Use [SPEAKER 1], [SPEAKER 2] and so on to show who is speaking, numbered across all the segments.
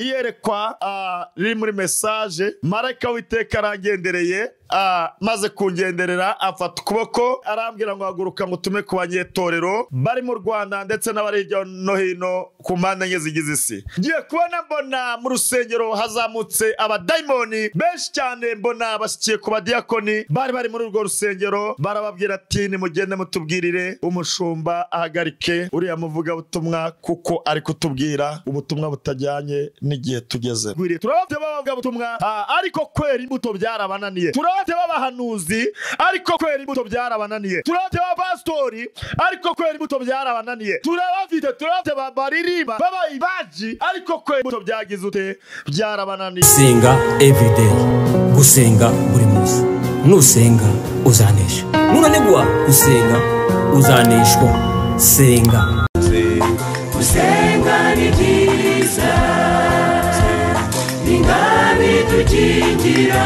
[SPEAKER 1] Iyerekwa riri muri message, marayika w'Uwiteka arangendereye, maze kungenderera afata ukuboko arambwira ngo haguruka ngo utume ku banyetorero bari mu Rwanda ndetse n'abari hirya no hino ku mpande enye zigize isi. Ngiye kubona mbona mu rusengero hazamutse abadayimoni benshi cyane, mbona bashyikiye ku badiyakoni bari bari muri urwo rusengero, barababwira ati nimugende mutubwirire umushumba ahagarike uriya muvugabutumwa kuko ari kutubwira ubutumwa butajyanye n'igihe tugeze. Turabafite b'abavugabutumwa ariko kwera imbuto byarabananiye. Turabafite b'abahanuzi ariko kwera imbuto byarabananiye. Turabafite b'abapasitori ariko kwera imbuto byarabananiye. Turabafite baririmba b'abayibaji ariko kwera imbuto byagize ute byarabananiye.
[SPEAKER 2] Senga everyday, gusenga buri munsi. Nusenga uzanesha, nunanigwa gusenga uzaneshwa. Senga.
[SPEAKER 3] Gusenga ni byiza, ingami tukingira.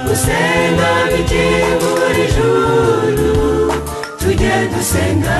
[SPEAKER 3] Gusenga bikingura ijuru, tujye dusenga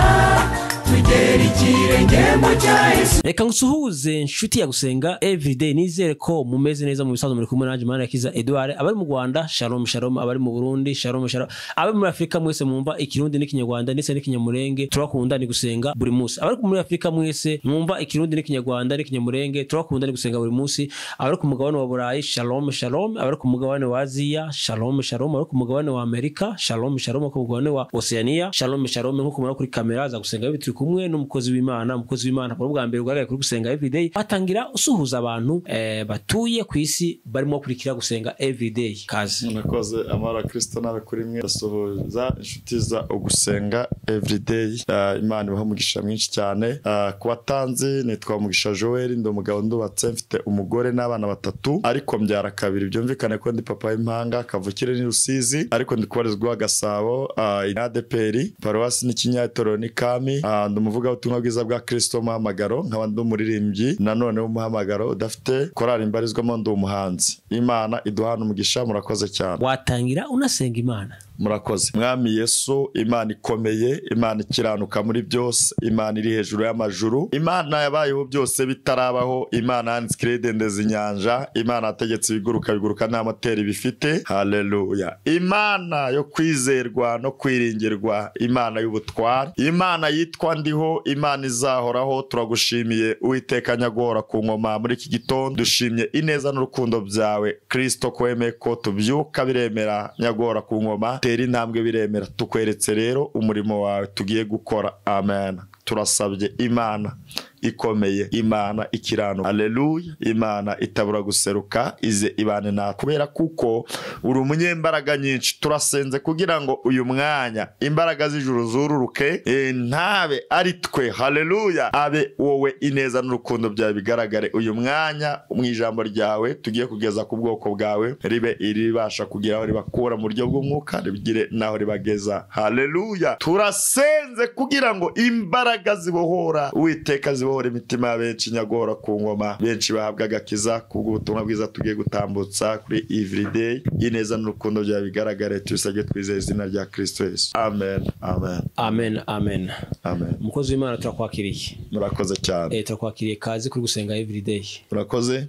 [SPEAKER 3] tugera ikirenge mu cya Yesu.
[SPEAKER 2] Reka ngusuhuze nshuti ya Gusenga Everyday, nizere ko mumeze neza mu bisanzwe. Muri kumwe nanjye Manirakiza Edouard. Abari mu Rwanda shalom shalom, abari mu Burundi shalom shalom, abari muri Afrika mwese mwumva ikirundi n'ikinyarwanda ndetse n'ikinyamurenge, turakunda ni gusenga buri munsi. Abari muri Afrika mwese mwumva ikirundi n'ikinyarwanda n'ikinyamurenge, turakunda ni gusenga buri munsi. Abari ku mugabane wa Burayi shalom shalom, abari ku mugabane wa Aziya shalom shalom, abari ku mugabane wa Amerika shalom shalom, ku mugabane wa Oceania shalom shalom. Nkuko mubona kuri kamera za Gusenga turi kumwe n'umukozi w'Imana, umukozi w'Imana kwa bwa mbere ugaragaye kuri Gusenga Everyday, batangira usuhuza abantu batuye ku isi barimo kurikira Gusenga Everyday. Kaze.
[SPEAKER 1] Murakoze. Amahoro ya Kristo nabe kuri mwe. Ndasuhuza inshuti za Gusenga Everyday. Imana ibahe umugisha mwinshi cyane. Ku batanzi nitwa Mugisha Joel, ndi umugabo ndubatse, mfite umugore n'abana batatu, ariko mbyara kabiri. Byumvikane ko ndi papa w'impanga, kavukire ni Rusizi, ariko ndi kubarizwa Gasabo, ADPR, paruwasi ni Kinyatoro ni Kami. Ndi umuvugabutumwa bwiza bwa Kristo muhamagaro, nkaba ndi umuririmbyi nanone w'umuhamagaro udafite korali mbarizwamo, ndi umuhanzi. Imana iduhana umugisha, murakoze cyane.
[SPEAKER 2] Watangira unasenga Imana.
[SPEAKER 1] Murakoze. Mwami Yesu, Imana ikomeye, Imana ikiranuka muri byose, Imana iri hejuru y'amajuru, Imana yabayeho byose bitarabaho, Imana yanditse ikidendezi inyanja, Imana yategetse ibiguruka biguruka nta moteri bifite. Haleluya. Imana yo kwizerwa no kwiringirwa, Imana y'ubutware, Imana yitwa ndiho, Imana izahoraho, turagushimiye Uwiteka nyagora ku ngoma muri iki gitondo. Dushimye ineza n'urukundo byawe Kristo, kwemeye ko tubyuka biremera, nyagora ku ngoma tera intambwe biremera. Tukweretse rero umurimo wawe tugiye gukora. Amen. Turasabye Imana ikomeye, Imana ikiranuka, haleluya, Imana itabura guseruka, ize ibane natwe, kubera kuko uri umunyembaraga nyinshi. Turasenze kugira ngo uyu mwanya imbaraga z'ijuru zururuke, ntabe ari twe, haleluya, abe wowe ineza n'urukundo byawe bigaragare uyu mwanya mu ijambo ryawe tugiye kugeza ku bwoko bwawe, ribe iribasha kugira aho ribakura mu buryo bw'umwuka, ribigire naho ribageza. Haleluya. Turasenze kugira ngo imbaraga zibohora Uwiteka zibohora imitima ya benshi, nyagora ku ngoma benshi bahabwa agakiza kubw'ubutumwa bwiza tugiye gutambutsa kuri Everyday. Ineza n'urukundo byawe bigaragare, tubisabye twizeye izina rya Kristo Yesu. Amen. Amen.
[SPEAKER 2] Amen. Amen.
[SPEAKER 1] Amen.
[SPEAKER 2] Umukozi w'Imana turakwakiriye.
[SPEAKER 1] Murakoze cyane.
[SPEAKER 2] Turakwakiriye, kaze kuri Gusenga Everyday.
[SPEAKER 1] Murakoze.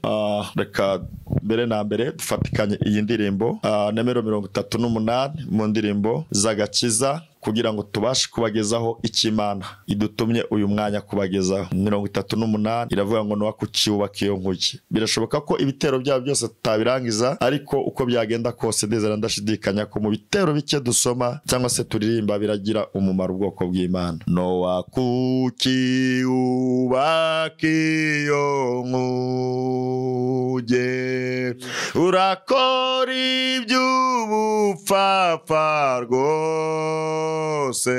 [SPEAKER 1] Reka mbere na mbere dufatikanye iyi ndirimbo nimero 38 mu ndirimbo z'agakiza, kugira ngo tubashe kubagezaho ikimana idutumye uyu mwanya kubagezaho. 38 iravuga ngo Nowa kucyubaka iyo nkuge. Birashoboka ko ibitero byabo byose tutabirangiza, ariko uko byagenda kose ndizera ndashidikanya ko mu bitero bike dusoma cyangwa se turirimba biragira umumaro ubwoko bw'Imana. Nowa kucyubaka iyo nkuge, urakora iby'ubupfapfa rwose,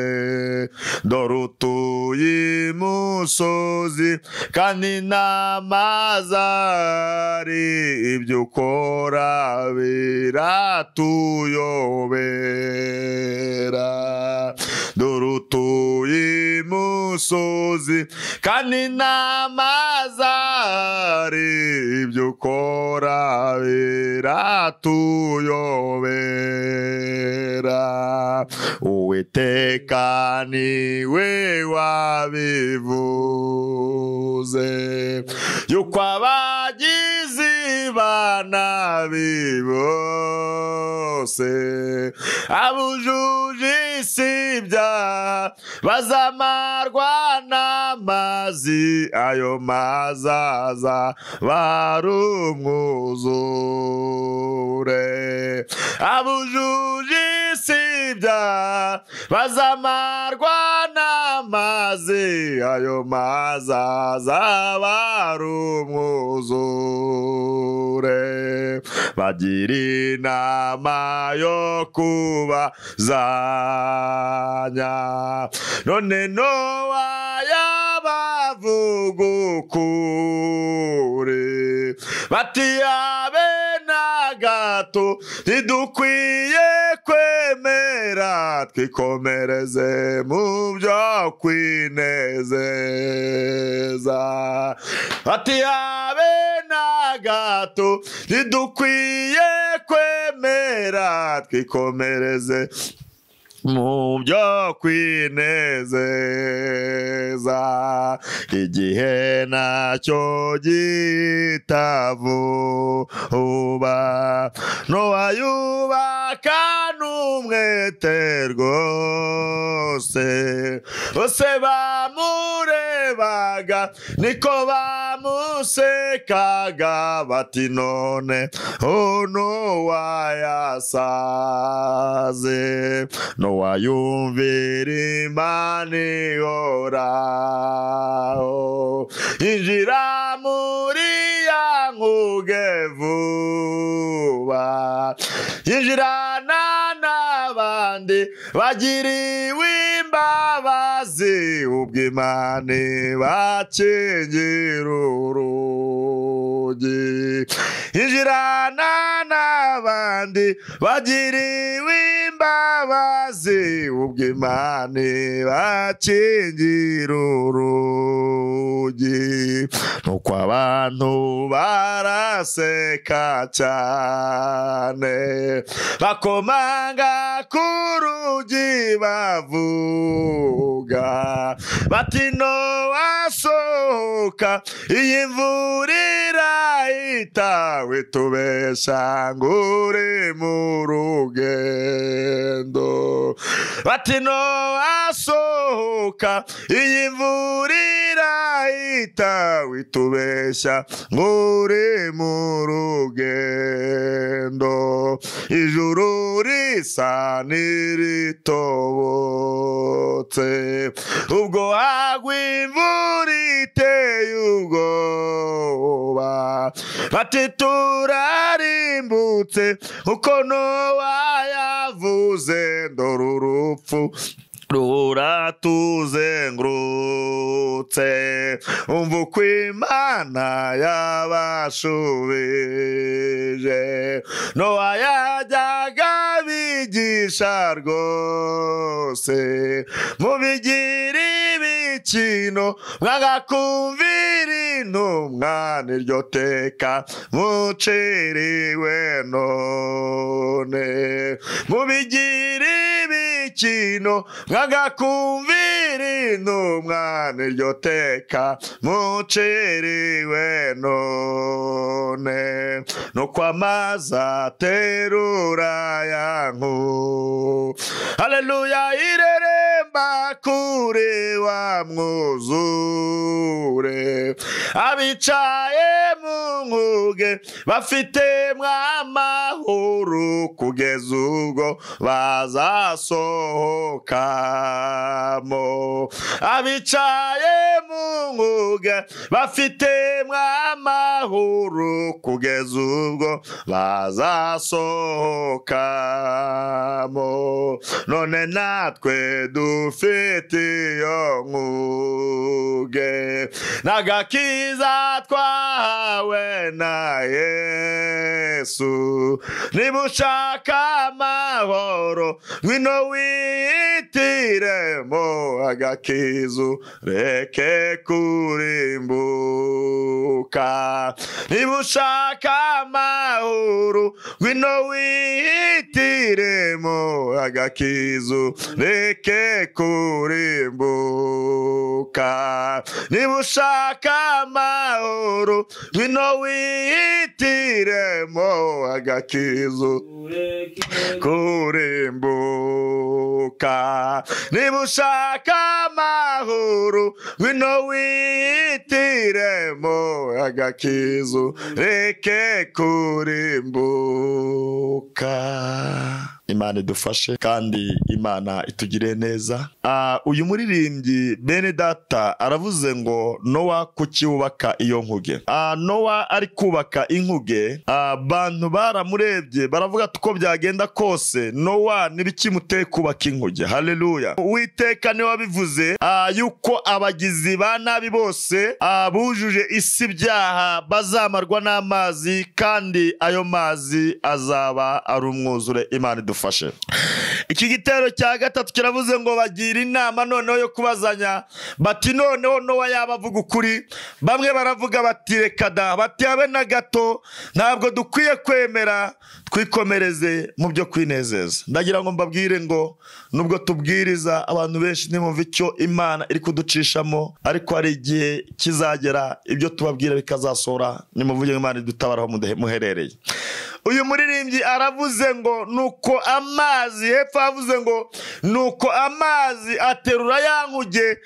[SPEAKER 1] dore utuye imusozi kandi n'amazi ari, ibyo ukora biratuyobera. Dore utuye imusozi kandi n'amazi ari, ibyo ukora biratuyobera. Uwiteka niwe wabivuze yuko abagizi ba nabi bose abujuje isi ibyaha bazamarwa n'amazi, ayo mazi azaba ari umwuzure. Abujuje isi ibyaha bazamarwa n'amazi, ayo mazi azaba ari umwuzure. Bagira inama yo kubazanya, none Nowa yabavuga ukuri, bati habe na gato ntidukwiye kwemera, twikomereze mu byo kwinezeza. Bati habe na gato ntidukwiye kwemera, twikomereze mu byo kwinezeza. Igihe nacyo gihita vuba, Nowa yubaka n'umwete rwose, bose bamurebaga niko bamusekaga, bati none Nowa yasaze. Nowa yumvira Imana ihoraho, injira muri ya nkuge vuba, yinjirana n'abandi bagiriwe imbabazi, ubwo Imana ibakingira urugi. Yinjirana n'abandi bagiriwe imbabazi, ubwo Imana ibakingira urugi. Nuko abantu baraseka cyane, bakomanga ku rugi bavuga bati Nowa sohoka, iyi mvura irahita, witubesha ngo uri mu rugendo. Bati Nowa sohoka, iyi mvura irahita, witubesha ngo uri mu rugendo. Ijuru risa n'iritobotse, ubwo hagwa imvura iteye ubwoba, bati turarimbutse uko Nowa yavuze, dore urupfu ruratuzengurutse. Umva uko Imana yabashubije, Nowa yajyaga abigisha rwose, mubigira ibikino mwagakumvira intumwa, niryo teka muciriwe none. Mubigira ibikino mwagakumvira intumwa, niryo teka muciriwe none. Nuko amazi aterura ya nkuge, haleluya, ireremba kuri wa mwuzure, abicaye mu nkuge bafite amahoro, kugeza ubwo bazasohokamo. Abicaye mu nkuge bafite amahoro, kugeza ubwo bazasohokamo. None natwe dufite iyo nkuge, n'agakiza twahawe na Yesu. Niba ushaka amahoro ngwino wihitiremo agakiza, ureke kurimbuka. Niba ushaka amahoro ngwino wihitiremo wihitiremo agakiza ureke kurimbuka. Niba ushaka amahoro, ngwino wihitiremo agakiza kurimbuka. Niba ushaka amahoro, ngwino wihitiremo agakiza ureke kurimbuka. Imana idufashe kandi Imana itugire neza. Uyu muririmbyi bene data aravuze ngo Nowa kuki wubaka iyo nkuge. Nowa ari kubaka inkuge, abantu baramurebye baravuga tuko byagenda kose Nowa nibikimuteye kubaka inkuge. Haleluya. Uwiteka niwe wabivuze yuko abagizi ba nabi bose bujuje isi ibyaha bazamarwa n'amazi, kandi ayo mazi azaba ari umwuzure. Imana idufashe. Iki gitero cya gatatu kiravuze ngo bagira inama noneho yo kubazanya, bati noneho Nowa yabavuga ukuri. Bamwe baravuga bati reka da, bati habe na gato, ntabwo dukwiye kwemera, twikomereze mu byo kwinezeza. Ndagira ngo mbabwire ngo nubwo tubwiriza abantu benshi ntibumve icyo Imana iri kuducishamo, ariko hari igihe kizagera ibyo tubabwira bikazasohora. Nimuvuge Imana idutabara aho muherereye. Uyu muririmbyi aravuze ngo nuko amazi, hepfo avuze ngo nuko amazi aterura ya nkuge,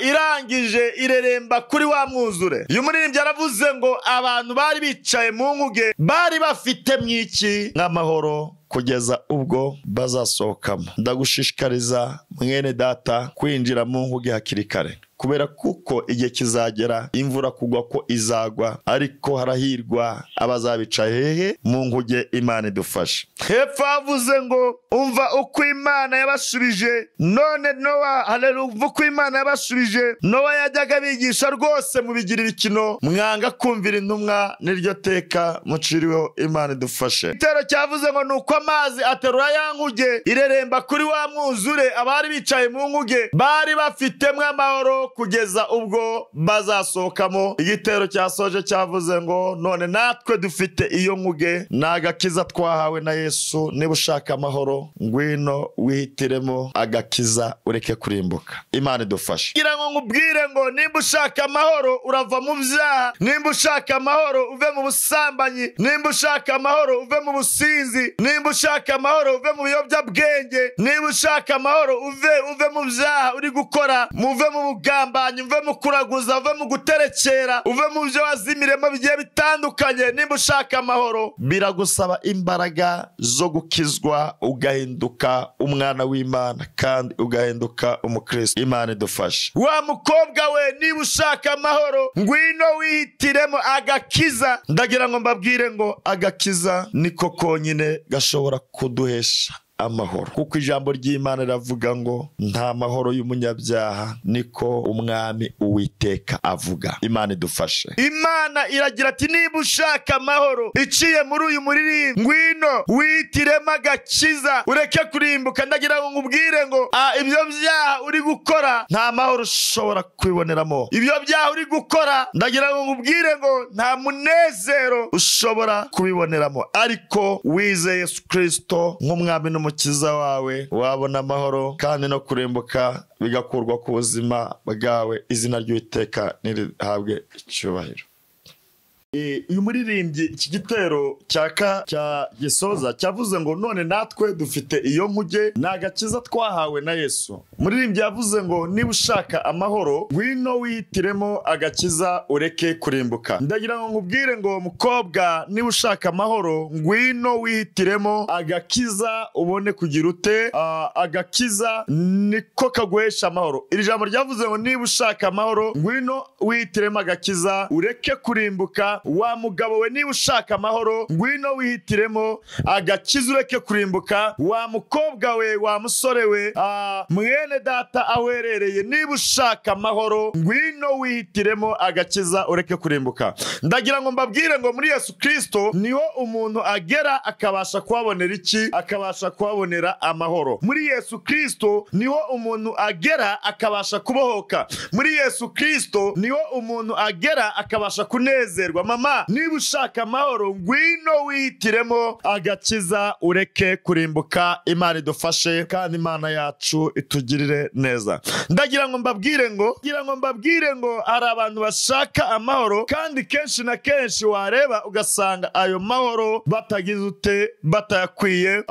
[SPEAKER 1] irangije ireremba kuri wa mwuzure. Uyu muririmbyi aravuze ngo abantu bari bicaye mu nkuge bari bafite mwiki nk'amahoro kugeza ubwo bazasohokamo. Ndagushishikariza mwene data kwinjira mu nkuge hakiri kare, kubera kuko igihe kizagera imvura kugwa ko izagwa, ariko harahirwa abazabica hehe mu nkuge. Imana idufashe. Hepfo avuze ngo umva uko Imana yabashubije none Nowa. Haleluya. Umva uko Imana yabashubije. Nowa yajyaga abigisha rwose mubigira ibikino, mwanga kumvira intumwa, niryo teka muciriweho. Imana idufashe. Igitero cyavuze ngo nuko amazi aterura ya nkuge ireremba kuri wa mwuzure, abari bicaye mu nkuge bari bafitemo amahoro kugeza ubwo bazasohokamo. Igitero cyasoje cyavuze ngo none natwe dufite iyo nkuge, ni agakiza twahawe na Yesu. Niba ushaka amahoro, ngwino wihitiremo agakiza ureke kurimbuka. Imana idufashe. Ngira ngo nkubwire ngo nimba ushaka amahoro urava mu byaha, nimba ushaka amahoro uve mu busambanyi, nimba ushaka amahoro uve mu businzi, nimba ushaka amahoro uve mu biyobyabwenge, niba ushaka amahoro uve mu byaha uri gukora, muve mu bugambanyi, uve mu kuraguza, uve mu guterekera, uve mu byo wazimiremo bigiye bitandukanye. Nimba ushaka amahoro biragusaba imbaraga zo gukizwa, ugahinduka umwana w'Imana kandi ugahinduka umukristo. Imana idufashe. Wa mukobwa we, niba ushaka amahoro ngwino wihitiremo agakiza. Ndagira ngo mbabwire ngo agakiza niko konyine gashobora kuduhesha amahoro, kuko ijambo ry'Imana riravuga ngo nta mahoro y'umunyabyaha, niko umwami Uwiteka avuga. Imana idufashe. Imana iragira ati niba ushaka amahoro iciye muri uyu muririmbi, ngwino wihitiremo agakiza ureke kurimbuka. Ndagira ngo nkubwire ngo ibyo byaha uri gukora nta mahoro ushobora kwiboneramo. Ibyo byaha uri gukora ndagira ngo nkubwire ngo nta munezero ushobora kubiboneramo, ariko wizeye Yesu Kristo nk'umwami n'umukiza wawe wabona amahoro, kandi no kurimbuka bigakurwa ku buzima bwawe. Izina ry'Uwiteka nirihabwe icyubahiro. Uyu muririmbyi iki gitero cya gisoza cyavuze ngo none natwe dufite iyo nkuge, ni agakiza twahawe na Yesu. Muririmbyi yavuze ngo niba ushaka amahoro ngwino wihitiremo agakiza ureke kurimbuka. Ndagira ngo nkubwire ngo mukobwa, niba ushaka amahoro ngwino wihitiremo agakiza ubone kugira ute. Agakiza niko kaguhesha amahoro. Iri jambo ryavuze ngo niba ushaka amahoro ngwino wihitiremo agakiza ureke kurimbuka. Wa mugabo we, niba ushaka amahoro ngwino wihitiremo agakiza ureke kurimbuka. Wa mukobwa we, wa musore we, mwene data awerereye, niba ushaka amahoro ngwino wihitiremo agakiza ureke kurimbuka. Ndagira ngo mbabwire ngo muri Yesu Kristo niho umuntu agera akabasha kuhabonera iki? Akabasha kuhabonera amahoro. Muri Yesu Kristo niho umuntu agera akabasha kubohoka. Muri Yesu Kristo niho umuntu agera akabasha kunezerwa. Mama, niba ushaka amahoro, ngwino wihitiremo agakiza ureke kurimbuka. Imana idufashe kandi Imana yacu itugirire neza. Ndagira ngo mbabwire ngo hari abantu bashaka amahoro, kandi kenshi na kenshi wareba ugasanga ayo mahoro batagize ute, batayakwiye.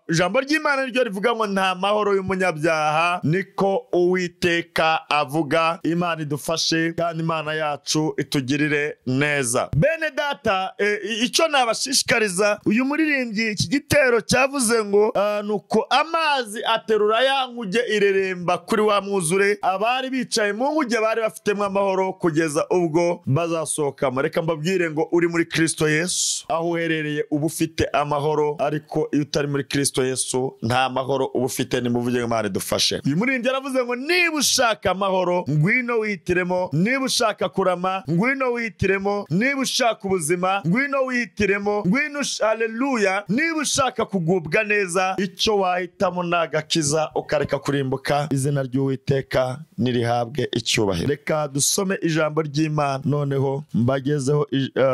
[SPEAKER 1] Ijambo ry'Imana ryo rivuga ngo nta mahoro y'umunyabyaha, niko Uwiteka avuga. Imana idufashe kandi Imana yacu itugirire neza. Bene data, icyo nabashishikariza, uyu muririmbyi iki gitero cyavuze ngo nuko amazi aterura ya nkuge ireremba kuri wa mwuzure, abari bicaye mu nkuge bari bafitemo amahoro kugeza ubwo bazasohokamo. Reka mbabwire ngo uri muri Kristo Yesu, aho uherereye uba ufite amahoro, ariko iyo utari muri Kristo Yesu nta mahoro uba ufite. Nimuvuge Imana idufashe. Uyu muririmbyi aravuze ngo niba ushaka amahoro, ngwino wihitiremo. Niba ushaka kurama, ngwino wihitiremo. Niba ushaka ubuzima, ngwino wihitiremo. Ngwino, haleluya. Niba ushaka kugubwa neza, icyo wahitamo ni agakiza ukareka kurimbuka. Izina ry'Uwiteka nirihabwe icyubahiro. Reka dusome ijambo ry'Imana, noneho mbagezeho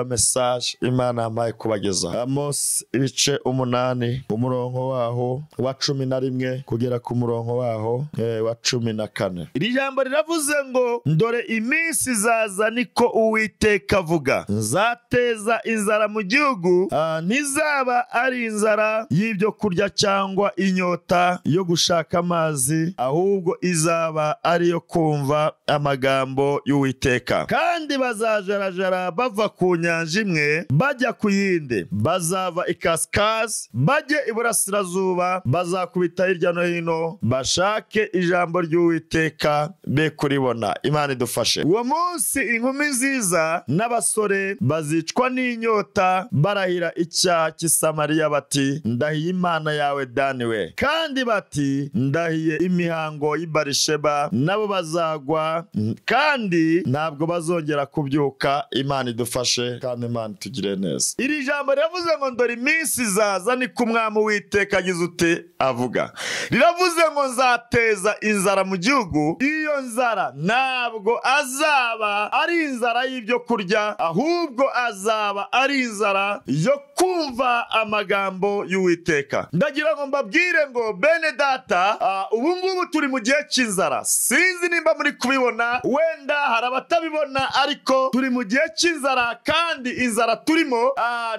[SPEAKER 1] message Imana yampaye kubagezaho. Amos ibice 8 umurongo waho wa 11 kugera ku murongo waho wa 14. Iri jambo riravuze ngo ndore iminsi izaza, niko Uwiteka avuga, nzateza inzara mu gihugu, ntizaba ari inzara y'ibyo kurya cyangwa inyota yo gushaka amazi, ahubwo izaba ari yo kumva amagambo y'Uwiteka. Kandi bazajarajara bava ku nyanja imwe bajya ku yindi, bazava ikasikazi bajye iburasirazuba, bazakubita hirya no hino bashake ijambo ry'Uwiteka be kuribona. Imana idufashe. Uwo munsi inkumi nziza n'abasore bazicwa n'inyota, barahira icyaha cy'i Samariya bati ndahiye Imana yawe Dani we, kandi bati ndahiye imihango y'i Barisheba, nabo bazagwa kandi ntabwo bazongera kubyuka. Imana idufashe kandi Imana itugire neza. Iri jambo riravuze ngo ndore iminsi izaza, niko umwami Uwiteka agize ute avuga. Riravuze ngo nzateza inzara mu gihugu. Iyo nzara ntabwo azaba ari inzara y'ibyo kurya, ahubwo azaba ari inzara yo kumva amagambo y'Uwiteka. Ndagira ngo mbabwire ngo bene data, ubu ngubu turi mu gihe cy'inzara. Sinzi nimba muri kubibona, wenda hari abatabibona, ariko turi mu gihe cy'inzara, kandi inzara turimo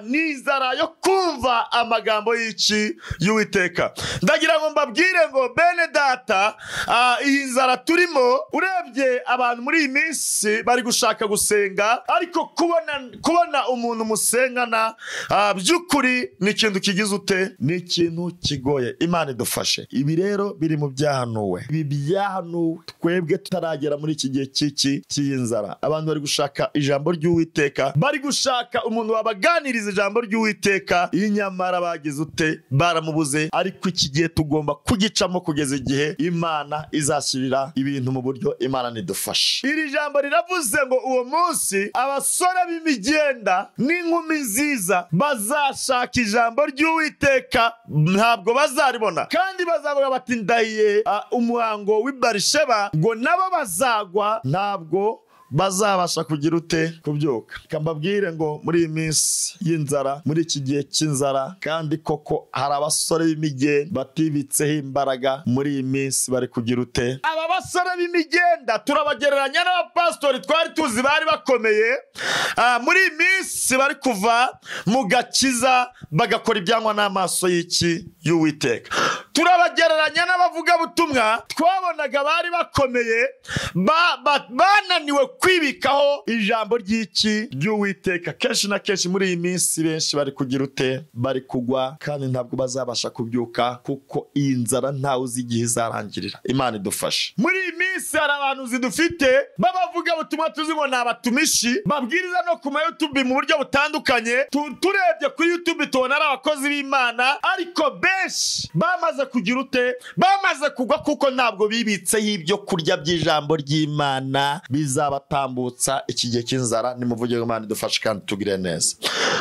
[SPEAKER 1] ni inzara yo kumva amagambo y'iki y'Uwiteka. Ndagira ngo mbabwire ngo bene data, iyi nzara turimo, urebye abantu muri iyi minsi bari gushaka gusenga, ariko kubona umuntu musengana by'ukuri ni ikintu kigize ute, ni ikintu kigoye. Imana idufashe. Ibi rero biri mu byahanuwe. Ibi byahanuwe twebwe tutaragera muri iki gihe cy'iki cy'inzara. Abantu bari gushaka ijambo ry'Uwiteka, bari gushaka umuntu wabaganiriza ijambo ry'Uwiteka, inyamara bagize ute, baramubuze. Ariko iki gihe tugomba kugicamo kugeza igihe Imana izashyirira ibintu mu buryo. Imana nidufashe. Iri jambo riravuze ngo uwo munsi abasore b'imigenda n'inkumi nziza bazashaka ijambo ry'Uwiteka, ntabwo bazaribona, kandi bazavuga bati ndahiye umuhango w'i Barisheba, ngo nabo bazagwa, ntabwo bazabasha kugira ute kubyuka. Reka mbabwire ngo muri iyi minsi y'inzara, muri iki gihe cy'inzara, kandi koko hari abasore b'imigenda batibitseho imbaraga muri iyi minsi bari kugira ute. Aba basore b'imigenda turabagereranya n'abapasitori twari tuzi bari bakomeye, muri iyi minsi bari kuva mu gakiza bagakora ibyangwa n'amaso y'iki y'Uwiteka. Turabagereranya n'abavugabutumwa twabonaga bari bakomeye, bananiwe kwibikaho ijambo ry'iki ry'Uwiteka. Kenshi na kenshi muri iyi minsi benshi bari kugira ute, bari kugwa, kandi ntabwo bazabasha kubyuka, kuko iyi nzara ntawe uzi igihe izarangirira. Imana idufashe. Muri iyi minsi hari abantu zidufite b'abavugabutumwa tuzi ngo ni abatumishi, babwiriza no ku ma YouTube mu buryo butandukanye. Turebye kuri YouTube tubona ari abakozi b'Imana, ariko benshi bamaze kugira ute, bamaze kugwa, kuko ntabwo bibitseho ibyo kurya by'ijambo ry'Imana bizabatambutsa iki gihe cy'inzara. Nimuvuge Imana idufashe kandi tugire neza.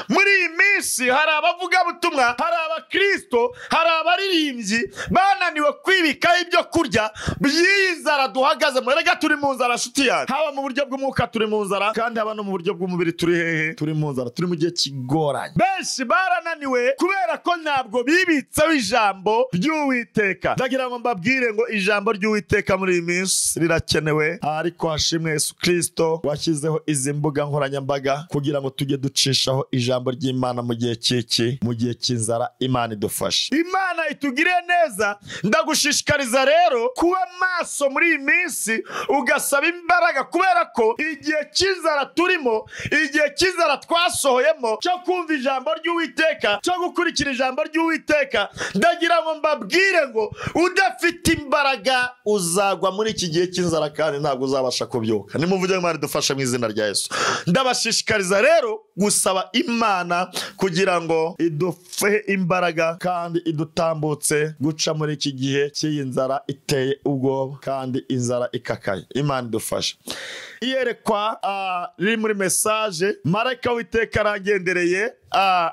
[SPEAKER 1] Muri iyi minsi minsi hari abavugabutumwa, hari abakristo, hari abaririmbyi bananiwe kwibikaho ibyo kurya by'iyi nzara duhagazemo. Erega turi mu nzara nshuti yanjye, haba mu buryo bw'umwuka turi mu nzara, kandi haba no mu buryo bw'umubiri turi hehe? Turi mu nzara, turi mu gihe kigoranye. Benshi barananiwe kubera ko ntabwo bibitseho ijambo ry'Uwiteka. Ndagira ngo mbabwire ngo ijambo ry'Uwiteka muri iyi minsi rirakenewe, ariko hashimwe Yesu Kristo washyizeho izi mbuga nkoranyambaga kugira ngo tujye ducishaho ijambo ry'Imana mu gihe cy'iki, mu gihe cy'inzara. Imana idufashe, Imana itugirire neza. Ndagushishikariza rero kuba maso muri iyi minsi, ugasaba imbaraga, kubera ko igihe cy'inzara turimo, igihe cy'inzara twasohoyemo cyo kumva ijambo ry'Uwiteka, cyo gukurikira ijambo ry'Uwiteka. Ndagira ngo mbabwire ngo udafite imbaraga uzagwa muri iki gihe cy'inzara, kandi ntabwo uzabasha kubyuka. Nimuvuge ngo Imana idufashe mu izina rya Yesu. Ndabashishikariza rero gusaba Imana kugira ngo iduhe imbaraga kandi idutambutse guca muri iki gihe cy'iyi nzara iteye ubwoba kandi inzara ikakaye. Imana idufashe. Iyerekwa riri muri message, marayika w'Uwiteka arangendereye,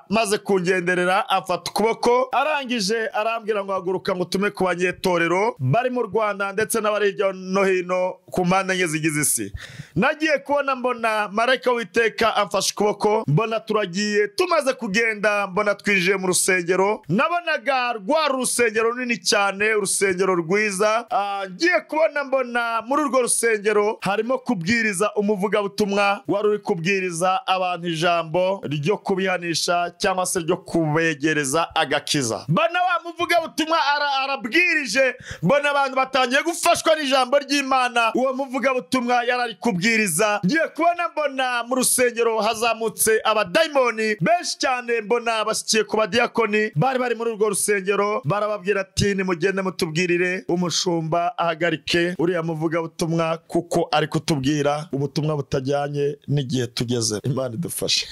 [SPEAKER 1] maze kungenderera afata ukuboko, arangije arambwira ngo haguruka ngo tume ku banyetorero bari mu Rwanda ndetse n'abari hirya no hino ku mpande enye zigize isi. Nagiye kubona mbona marayika w'Uwiteka amfashe ukuboko, mbona turagiye. Tumaze kugenda mbona twinjiye mu rusengero. Nabonaga rwa rusengero runini cyane, urusengero rwiza. Ngiye kubona mbona muri urwo rusengero harimo kubwiriza umuvugabutumwa wari uri kubwiriza abantu ijambo ryo kubihanisha cyangwa se ryo kubegereza agakiza. Mbona wa muvugabutumwa arabwirije, mbona abantu batangiye gufashwa n'ijambo ry'Imana uwo muvugabutumwa yarari kubwiriza. Ngiye kubona mbona mu rusengero hazamutse abadaimoni benshi cyane, mbona bashyikiye ku badiyakoni bari bari muri urwo rusengero, barababwira ati nimugende mutubwirire umushumba ahagarike uriya muvugabutumwa kuko ari kutubwira ubutumwa butajyanye n'igihe tugeze. Imana idufashe.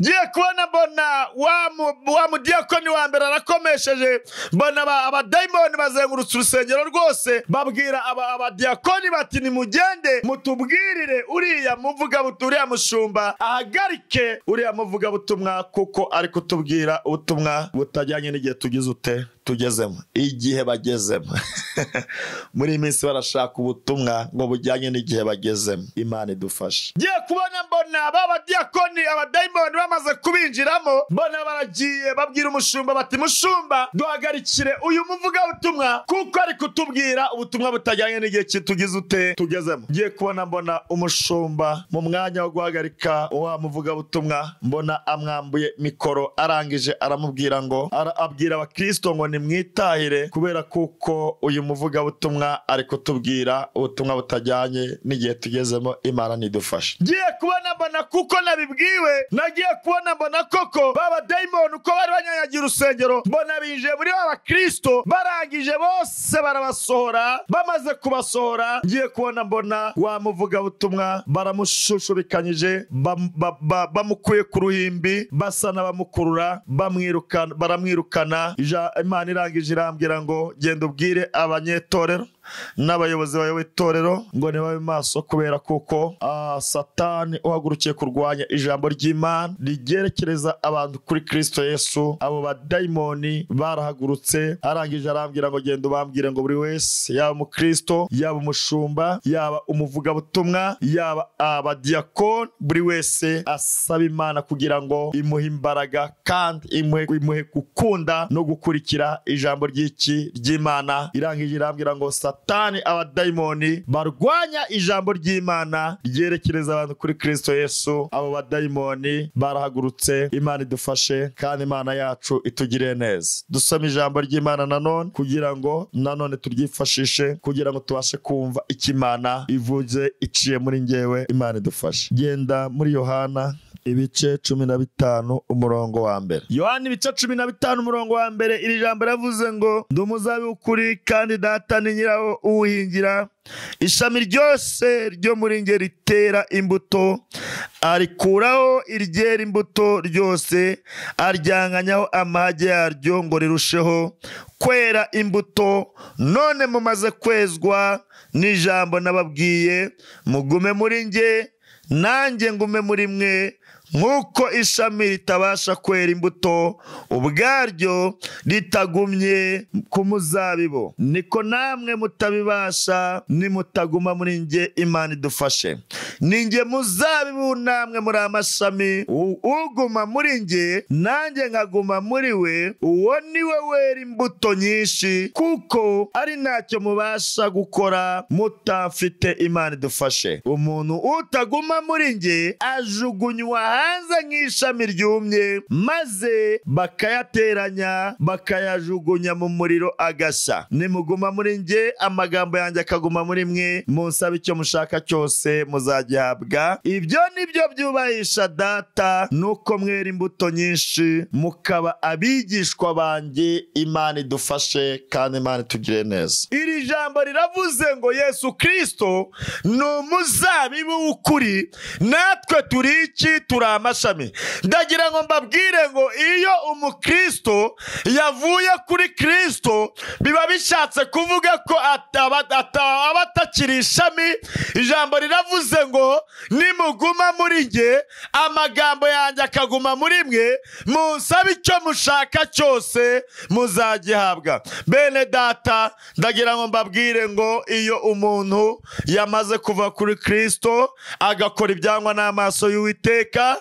[SPEAKER 1] Ngiye kubona mbona wa mudiyakoni wa mbere arakomesheje, mbona abadaimoni bazengurutse urusengero rwose, babwira abadiyakoni bati nimugende mutubwirire uriya muvugabutumwa, uriya mushumba ahagarike uriya muvugabutumwa kuko ari kutubwira ubutumwa butajyanye n'igihe tugize ute tugezemo, igihe bagezemo. Muri iyi minsi barashaka ubutumwa ngo bujyanye n'igihe bagezemo. Imana idufashe. Ngiye kubona mbona abadiyakoni abadaimoni bamaze kubinjiramo, mbona baragiye babwira umushumba bati mushumba duhagarikire uyu muvugabutumwa kuko ari kutubwira ubutumwa butajyanye n'igihe tugize ute tugezemo. Ngiye kubona mbona umushumba mu mwanya wo guhagarika wa muvugabutumwa, mbona amwambuye mikoro, arangije aramubwira ngo abwira abakristo ngo nimwitahire kubera kuko uyu muvugabutumwa ari kutubwira ubutumwa butajyanye n'igihe tugezemo. Imana nidufashe. Ngiye kubona mbona kuko nabibwiwe, nagiye kubona mbona koko baba daimoni uko bari banyanyagiye urusengero, mbona binjiye muri abakristo, barangije bose barabasohora. Bamaze kubasohora ngiye kubona mbona wa muvugabutumwa baramushushubikanyije, bamukuye ku ruhimbi, basa n'abamukurura, baramwirukana. Imana irangije irambwira ngo genda ubwire abanyetorero n'abayobozi bayoboye itorero ngo nibabe maso kubera kuko Satani uhagurukiye kurwanya ijambo ry'Imana rigerekereza abantu kuri Kristo Yesu. Abo badayimoni barahagurutse, arangije arambwira ngo genda ubambwire ngo buri wese, yaba umukristo, yaba umushumba, yaba umuvugabutumwa, yaba abadiyakoni, buri wese asaba Imana kugira ngo imuhe imbaraga kandi imuhe gukunda no gukurikira ijambo ry'iki ry'Imana. Irangije irambwira ngo Satani abadayimoni barwanya ijambo ry'Imana ryerekereza abantu kuri Kristo Yesu, abo badayimoni barahagurutse. Imana idufashe kandi Imana yacu itugirire neza. Dusome ijambo ry'Imana nanone kugira ngo nanone turyifashishe kugira ngo tubashe kumva icyo Imana ivuze iciye muri ngewe. Imana idufashe. Genda muri Yohana ibice 15 umurongo wa mbere. Yohana ibice 15 umurongo wa mbere, iri jambo ravuze ngo ndi umuzabibu w'ukuri kandi Data ni nyirawo uwuhingira, ishami ryose ryo muri nge ritera imbuto arikuraho iryera imbuto ryose aryanganyaho amahage yaryo ngo rirusheho kwera imbuto. None mumaze kwezwa n'ijambo nababwiye, mugume muri nge nanjye ngume muri mwe. Nk'uko ishami ritabasha kwera imbuto ubwaryo ritagumye ku muzabibu, niko namwe mutabibasha nimutaguma muri njye. Imana idufashe. Ni njye muzabibu, namwe muri amashami. Uguma muri njye nanjye nkaguma muri we, uwo ni we wera imbuto nyinshi, kuko ari ntacyo mubasha gukora mutafite. Imana idufashe. Umuntu utaguma muri njye ajugunywa hanze nk'ishami ryumye, maze bakayateranya bakayajugunya mu muriro agashya. Nimuguma muri njye, amagambo yanjye akaguma muri mwe, munsabe icyo mushaka cyose muzagihabwa. Ibyo nibyo byubahisha Data, nuko mwera imbuto nyinshi mukaba abigishwa banjye. Imana idufashe kandi Imana itugire neza. Iri jambo riravuze ngo Yesu Kristo ni umuzabibu w'ukuri, natwe turi iki? Turi amashami. Ndagira ngo mbabwire ngo iyo umukristo yavuye kuri Kristo, biba bishatse kuvuga ko aba atakiri ishami. Ijambo riravuze ngo nimuguma muri njye, amagambo yanjye akaguma muri mwe, munsabe icyo mushaka cyose muzagihabwa. Bene Data, ndagira ngo mbabwire ngo iyo umuntu yamaze kuva kuri Kristo agakora ibyangwa n'amaso y'Uwiteka,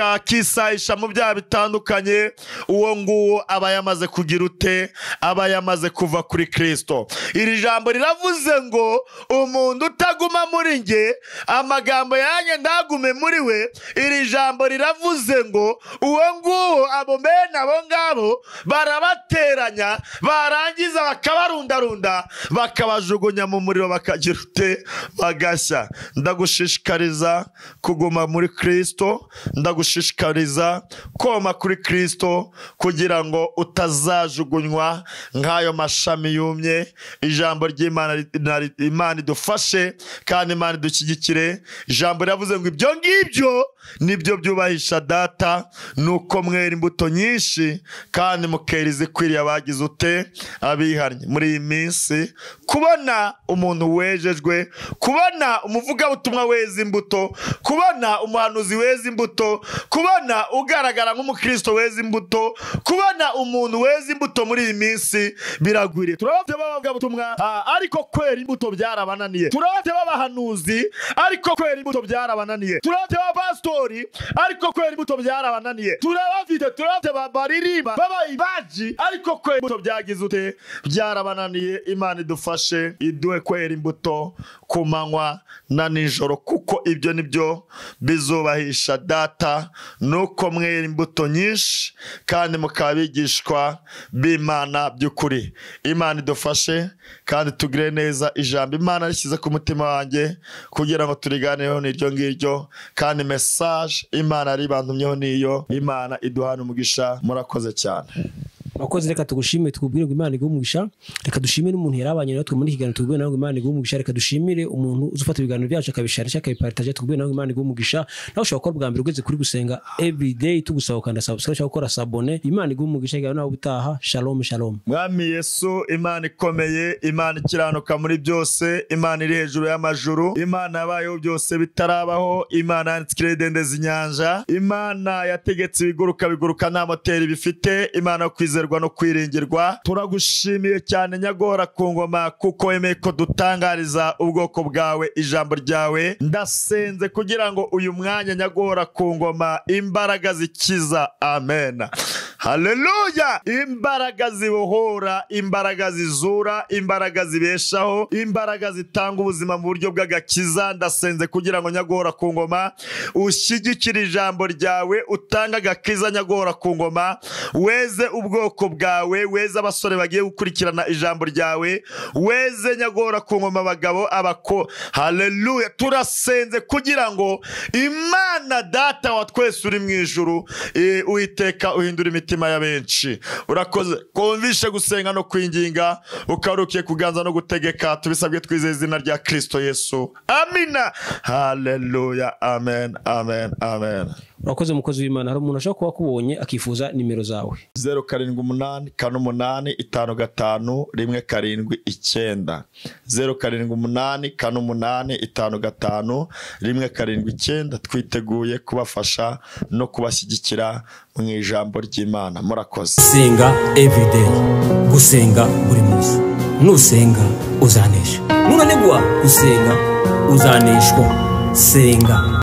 [SPEAKER 1] akisayisha mu byaha bitandukanye, uwo nguwo aba yamaze kugira ute? Aba yamaze kuva kuri Kristo. Iri jambo riravuze ngo umuntu utaguma muri njye, amagambo yanjye ntagume muri we. Iri jambo riravuze ngo uwo nguwo, abo bene abo ngabo barabateranya, barangiza bakabarundarunda, bakabajugunya mu muriro, bakagira ute? Bagashya. Ndagushishikariza kuguma muri Kristo, ndagushishikariza koma kuri Kristo, kugira ngo utazajugunywa nk'ayo mashami yumye. Ijambo ry'Imana, Imana idufashe kandi Imana idushyigikire. Ijambo riravuze ngo ibyo ngibyo nibyo byubahisha Data, nuko mwera imbuto nyinshi kandi mukera izikwiriye abagize ute? Abihannye. Muri iyi minsi kubona umuntu wejejwe, kubona umuvugabutumwa weza imbuto, kubona umuhanuzi weza imbuto, kubona ugaragara nk'umukristo weza imbuto, kubona umuntu weza imbuto muri iyi minsi biragwiriye. Turabafite b'abavugabutumwa, ariko kwera imbuto byarabananiye. Turabafite b'abahanuzi, ariko kwera imbuto byarabananiye. Turabafite b'abapasitori, ariko kwera imbuto byarabananiye. Turabafite baririmba b'abayibaji, ariko kwera imbuto byagize ute? Byarabananiye. Imana idufashe, iduhe kwera imbuto ku manywa na nijoro, kuko ibyo nibyo bizubahisha Data, nuko mwera imbuto nyinshi kandi mukaba abigishwa b'Imana by'ukuri. Imana idufashe kandi tugire neza. Ijambo Imana rishyize ku mutima wanjye kugira ngo turiganireho n'iryo ngiryo, kandi message Imana ribantumyeho niyo. Imana iduhana umugisha. Murakoze cyane.
[SPEAKER 2] Murakoze. Reka tugushimire, tukubwire ngo Imana iguhe umugisha. Reka dushimire umuntu yarabanye natwe muri kiganiro, tukubwire nawe ngo Imana iguhe umugisha. Reka dushimire umuntu uzufata ibiganiro byacu akabisharisha akabipartaje, tukubwire nawe ngo Imana iguhe umugisha. Nawe ushobora gukora bwa mbere ugeze kuri Gusenga Everyday, tugusaba ukanda subscribe cyangwa gukora s'abonner. Imana iguhe umugisha. Iganiro nawe ubutaha. Shalom shalom.
[SPEAKER 1] Mwami Yesu, Imana ikomeye, Imana ikiranuka muri byose, Imana iri hejuru y'amajuru, Imana yabayeho byose bitarabaho, Imana yanditse ikirere inyanja, Imana yategetse ibiguruka biguruka nta moteri bifite, Imana yo kwizerwa no kwiringirwa. Turagushimiye cyane Nyagora ku ngoma, kuko wemeye ko dutangariza ubwoko bwawe ijambo ryawe. Ndasenze kugira ngo uyu mwanya Nyagora ku ngoma imbaraga zikiza, amen, haleluya, imbaraga zibohora, imbaraga zizura, imbaraga zibeshaho, imbaraga zitanga ubuzima mu buryo bw'agakiza. Ndasenze kugira ngo Nyagora ku ngoma ushyigikire ijambo ryawe, utanga agakiza Nyagora ku ngoma, weze ubwoko bwawe, weze abasore bagiye gukurikirana ijambo ryawe, weze Nyagora ku ngoma abagabo abako, haleluya. Turasenze kugira ngo Imana Data wa twese uri mu ijuru, Uwiteka uhindura imitima ya benshi. Urakoze kumvishe gusenga no kwinginga, ukarukiye kuganza no gutegeka. Tubisabwe twizeye izina rya Kristo Yesu, amina. Haleluya, amen, amen, amen.
[SPEAKER 2] Urakoze mukozi w'Imana. Hari umuntu ashobora kuba akubonye akifuza nimero zawe.
[SPEAKER 1] 078 48 55 179, 078 48 55 179. Twiteguye kubafasha no kubashyigikira mu ijambo ry'Imana. Murakoze.
[SPEAKER 2] Gusenga everyday, gusenga buri munsi. Nusenga uzanesha, nunanigwa gusenga uzaneshwa. Senga.